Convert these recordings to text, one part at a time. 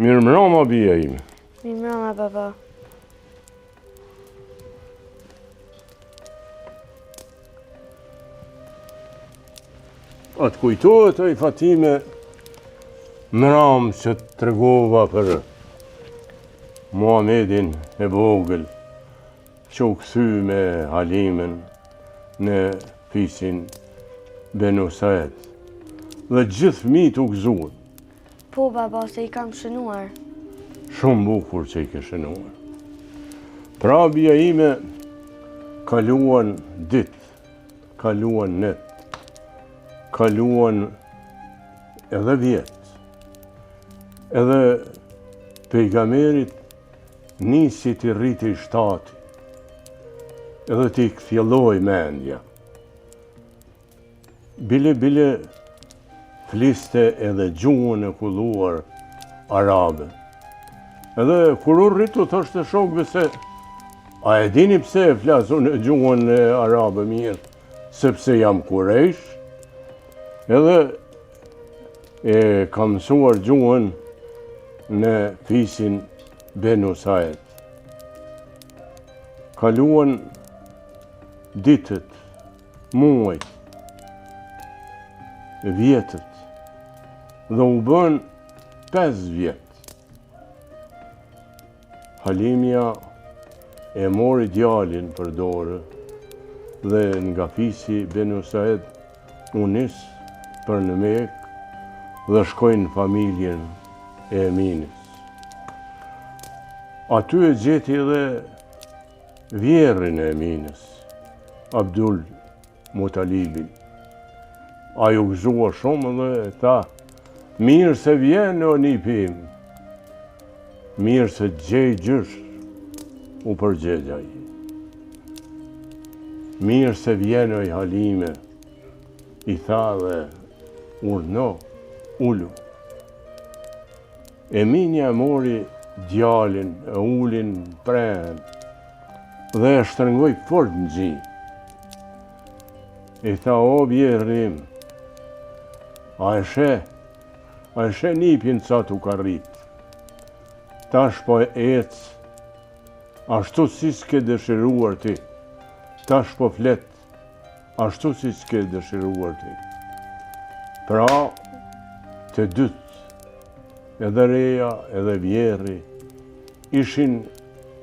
Mirëmrama, bija ime. Mirëmrama, baba. A të kujtohet oj Fatime mramë që të tregova për Muhamedin e vogël që u kthy me Halimen në fisin Benu Saed. Dhe gjithë fëmijët u gëzuan. Po, baba, se i kam shënuar. Shumë bukur që i ke shënuar. Pra, bija ime, kaluan ditë, kaluan net, kaluan edhe vjet. Edhe pejgamerit nisi t'i rritej shtati, edhe t'i kthjellohej mendja. Bile bile fliste edhe gjuhën e kulluar arabe. Edhe kur u rrit u thoshte shokëve se a e dini pse e flas unë gjuhën e arabe mirë, sepse jam kurejsh, edhe e kam mësuar gjuhën në fisin Benu Saed. Kaluan ditët, muajt, vjetët, dhe u bënë 5 vjet. Halimja e mori djalin për dore dhe nga fisi Benu Saed u nis për në Mekë dhe shkoi në familjen e Eminës. Aty e gjeti edhe Vjehrrin e Eminës, Abdul Mutalibin. Ai u gëzua shumë dhe tha, mirë se vjen o nipi im, mirë se të gjej gjysh, u përgjegj ai. Mirë se vjen oj Halime, i tha dhe urdhno, ulu. Eminja e mori djalin, e uli në prehën dhe e shtrëngoi fort në gji. I tha, o vjehrri im, a e sheh, a e sheh nipin sa t'u ka rrit. Tash po ec, ashtu siç ke dëshiruar ti, tash po flet, Ashtu siç ke dëshiruar ti. Pra, të dytë, edhe reja edhe vjehrri, ishin,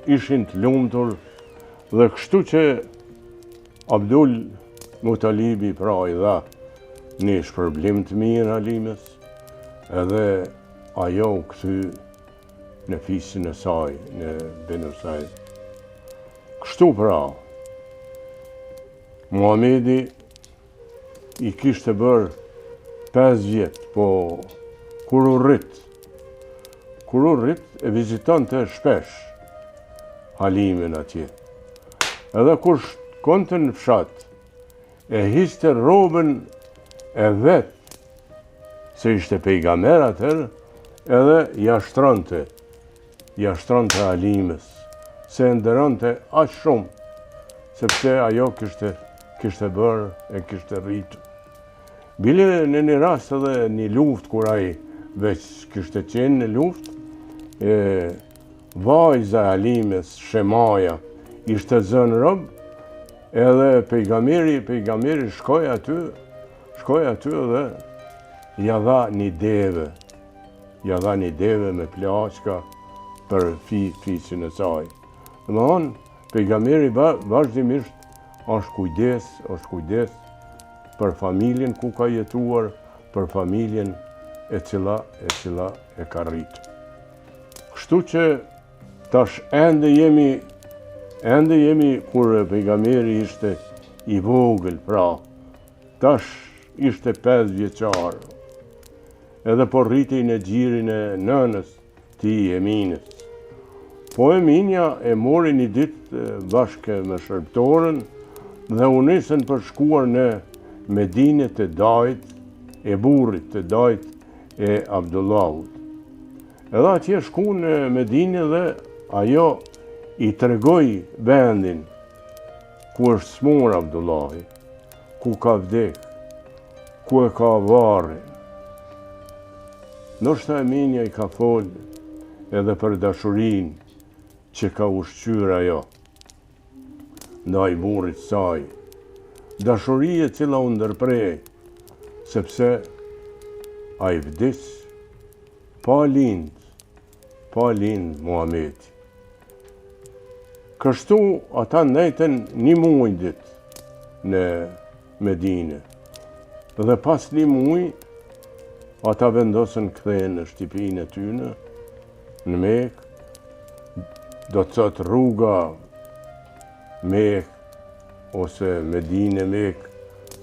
ishin të lumtur dhe kështu që Abdul Mutalibi pra i dha një shpërblim të mirë Halimës, edhe ajo u kthy në fisin e saj, në Benu Said. Kështu pra, Muhamedi i kishte bërë 5 vjet, po kur u rrit, kur u rrit e vizitonte shpesh Halimen atje. Edhe kur shkonte në fshat, e hiqte rrobën e vet, se ishte pejgamer atëherë, edhe ia shtronte, ia shtronte Halimës, se e nderonte aq shumë, sepse ajo kishte, kishte bërë e kishte rritur. Bile në një rast edhe një luftë, kur ai veç kishte qenë në luftë, e, vajza e Halimës, Shemaja, ishte zënë rob, edhe pejgameri, pejgameri shkoi aty, shkoi aty dhe ia dha një deve, ia dha një deve me plaçka për fi, fisin e saj. Domethënë, pejgameri vazhdimisht është kujdes, është kujdes për familjen ku ka jetuar, për familjen e cila, e cila e ka rritur. Kështu që tash ende jemi, ende jemi kur pejgameri ishte i vogël, pra, tash ishte 5 vjeçar. Edhe po rritej në gjirin e nënës tij Eminës. Po Eminja e mori një ditë bashkë me shërbëtoren dhe u nisën për shkuar në Medine te dajt e burrit, te dajt e Abdullahut. Edhe atje shkun në Medine dhe ajo i tregoi vendin ku është smur Abdullahi, ku ka vdek, Ku e ka varrin? Ndoshta Eminja i ka folë. Edhe për dashurinë që ka ushqyer ajo ndaj burrit saj, dashuri e cila u ndërpre, sepse ai vdiq pa lind, pa lind Muhameti. Kështu ata ndejtën një muaj ditë në Medine. Dhe pas një muaj, ata vendosën kthehen në shtëpinë e tyne, në Mekë, do të thotë rruga Mekë ose Medine Mekë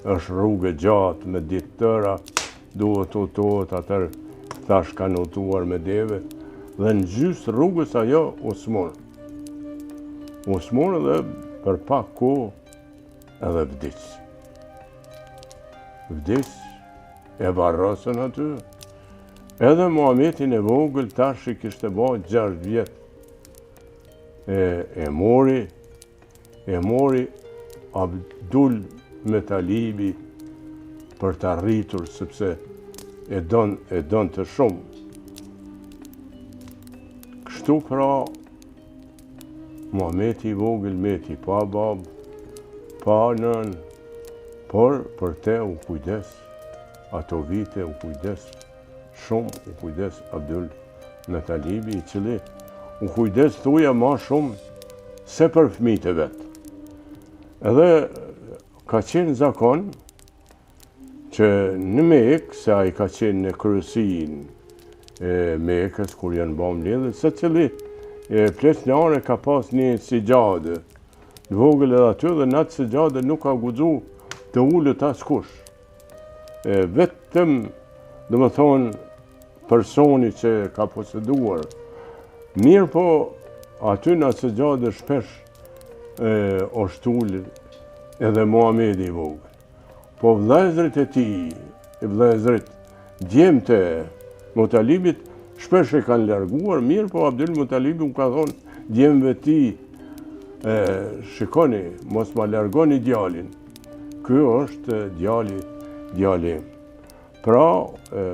është rrugë e gjatë me ditë tëra, duhet të udhëtohet atëherë tash kanë udhëtuar me deve dhe në gjysë rrugës ajo u smur. U smur dhe për pak kohë edhe vdiq. Vdiq, e varrosën aty, edhe Muhametin e vogël tash i kishte ba 6 vjet. E, e mori, e mori Abdul Metalibi për ta rritur, sepse e don, e donte shumë. Kështu pra, Muhameti i vogël meti pa babë, pa nënë, por për te u kujdes, ato vite u kujdes, shumë u kujdes Abdul Metalibi, i cili u kujdes thuja ma shumë se për fëmijët e vet. Edhe ka qenë zakon që në Mekë, se ai ka qenë në kryesinë e Mekës, kur janë ba mbledhjet, secili pleqnar e ka pas një sexhade, të vogël edhe aty dhe në atë sexhade nuk ka guxu të ulet askush. E, vetëm, domethonë, personi që ka poseduar. Mirëpo, aty në atë sexhade shpesh e, është ulë edhe Muhamedi i vogël. Po vëllezërit e tij, vëllezërit djemtë e Mutalibit, shpesh e kanë larguar, mirëpo Abdul Mutalibi u ka thonë djemve tij, e, shikoni, mos ma largoni djalin. Ky është djali, djali im. Pra, e,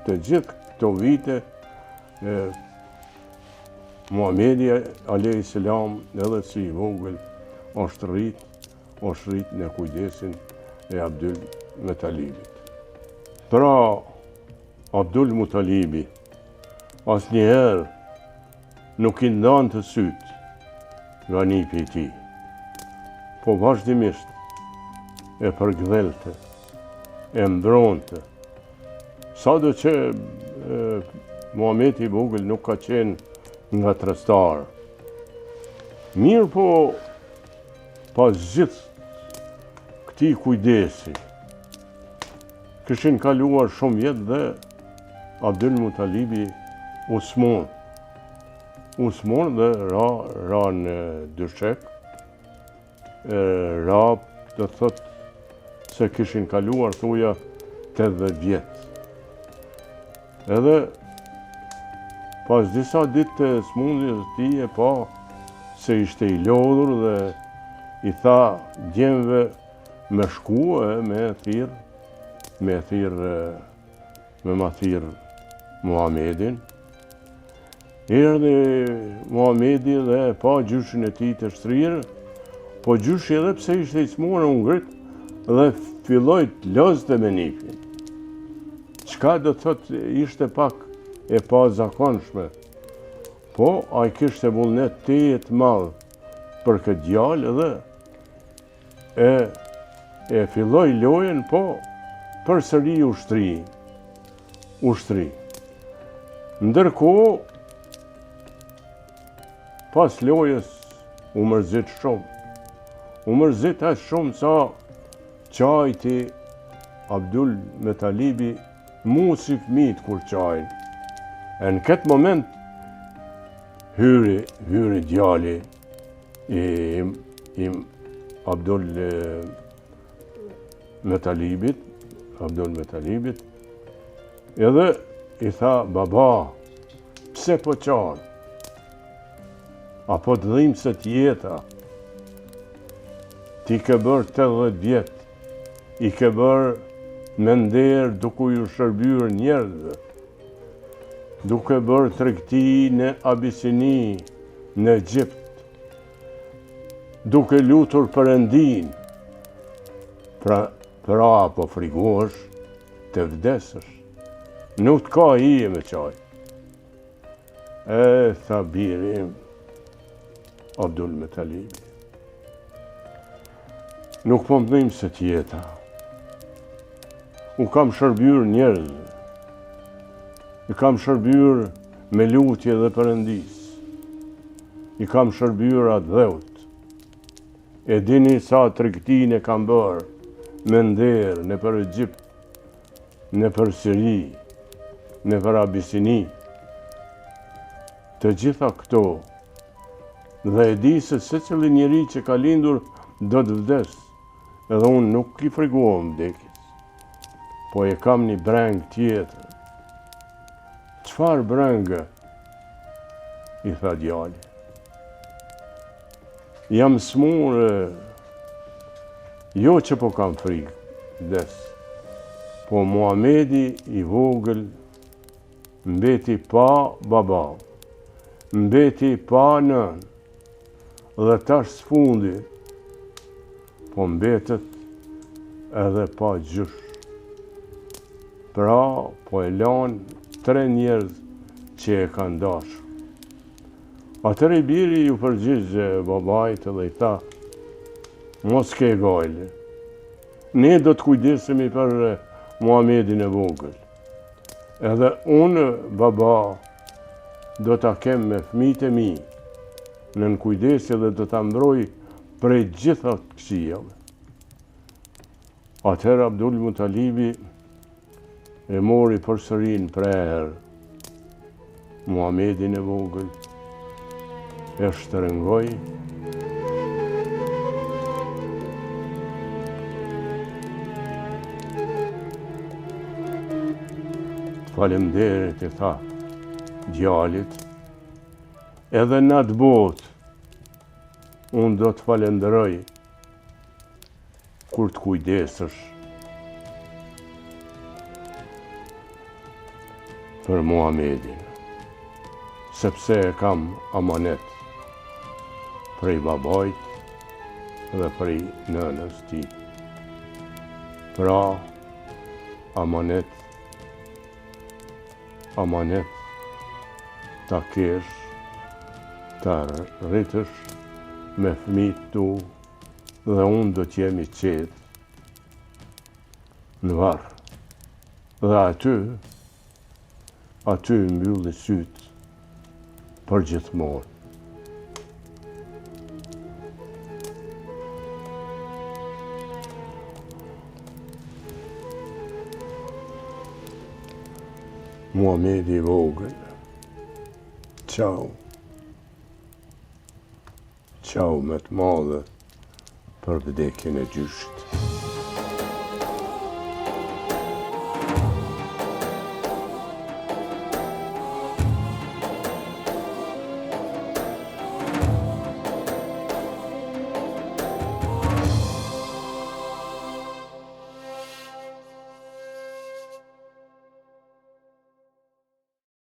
të gjithë këto vite, e, Muhamedi a.s. edhe si i vogël është rrit është rrit në kujdesin e Abdul Mutalibit. Pra, Abdul Mutalibi, asnjëherë nuk i ndante sytë nga nipi i tij, po vazhdimisht e përkëdhelte, e mbronte, sado që e, Muhameti i vogël nuk ka qenë ngatërrestar. Mirëpo, Pas gjithë këtij kujdesi, kishin kaluar shumë vjet dhe Abdul Mutalibi u smur. U smur dhe ra, ra në dyshek, ra, do të thotë se kishin kaluar thuja 80 vjet. Edhe pas disa ditë të smundjes së tij e pa se ishte i lodhur dhe i tha djemve me shku e me thirr, me thirr, me ma thirr Muhamedin. Erdhi Muhamedi dhe e pa gjyshin e tij të shtrirë, po gjyshi edhe pse ishte i smurë u ngrit dhe filloi të lozte me nipin. Çka do të thotë ishte pak e pazakonshme. Po ai kishte vullnet tejet të madh për këtë djalë dhe e e filloi lojën, po përsëri u shtri. U shtri. Ndërkohë, pas lojës u mërzit shumë. U mërzit aq shumë sa qajti Abdul Metalibi mu si fëmijët kur qajnë. E në këtë moment hyri, hyri djali i, i Abdul Metalibit, Abdul Metalibit, edhe i tha, baba, pse po qan? A po të dhimset jeta? Ti ke bërë 80 vjet, i ke bërë me nder duke ju shërbyer njerëzve. Duke bërë tregti në Abisini, në Egjipt, duke lutur Perëndinë, pra, pra po frigohesh të vdesësh, nuk të ka hije me qajt. E, tha biri im, Abdul Mutalibi. Nuk po më dhimset jeta. U kam shërbyer njerëzve. I kam shërbyer me lutje dhe Perëndisë. I kam shërbyer atdheut. E dini sa tregtinë kam bërë me nder nëpër Egjipt, nëpër Siri, nëpër Abisini. Të gjitha këto dhe e di se secili njeri që ka lindur do të vdes, edhe unë nuk i frigohem vdekjes. Po e kam një brengë tjetër. Çfarë brengë? I tha djali. Jam smurë, jo që po kam frikë, vdes. Po Muhamedi i vogël mbeti pa baba, mbeti pa nënë, dhe tash së fundi, po mbetet edhe pa gjysh. Pra, po e lanë tre njerëz që e kanë dashur. Atëherë i biri iu përgjigj babait dhe i tha, mos ke gajle, ne do të kujdesemi për Muhamedin e vogël. Edhe unë, baba, do ta kem me fëmijët e mi, nën kujdesje dhe do ta mbroj prej gjitha të këqijave. Atëherë Abdul Mutalibi e mori përsëri në prehër Muhamedin e vogël, e shtrëngoi, Faleminderit i tha djalit, edhe në atë botë, unë do të falenderoj Kur të kujdesësh për Muhamedin, sepse e kam amanet prej babait dhe prej nënës tij. Pra, amanet, amanet ta kesh, ta rritësh me fëmijët tu, Dhe unë do të jem i qetë në varr. Dhe aty, aty mbylli sytë për gjithmonë. Muhamedi i vogël. Qau. Qau me të madhe për vdekjen e gjyshit.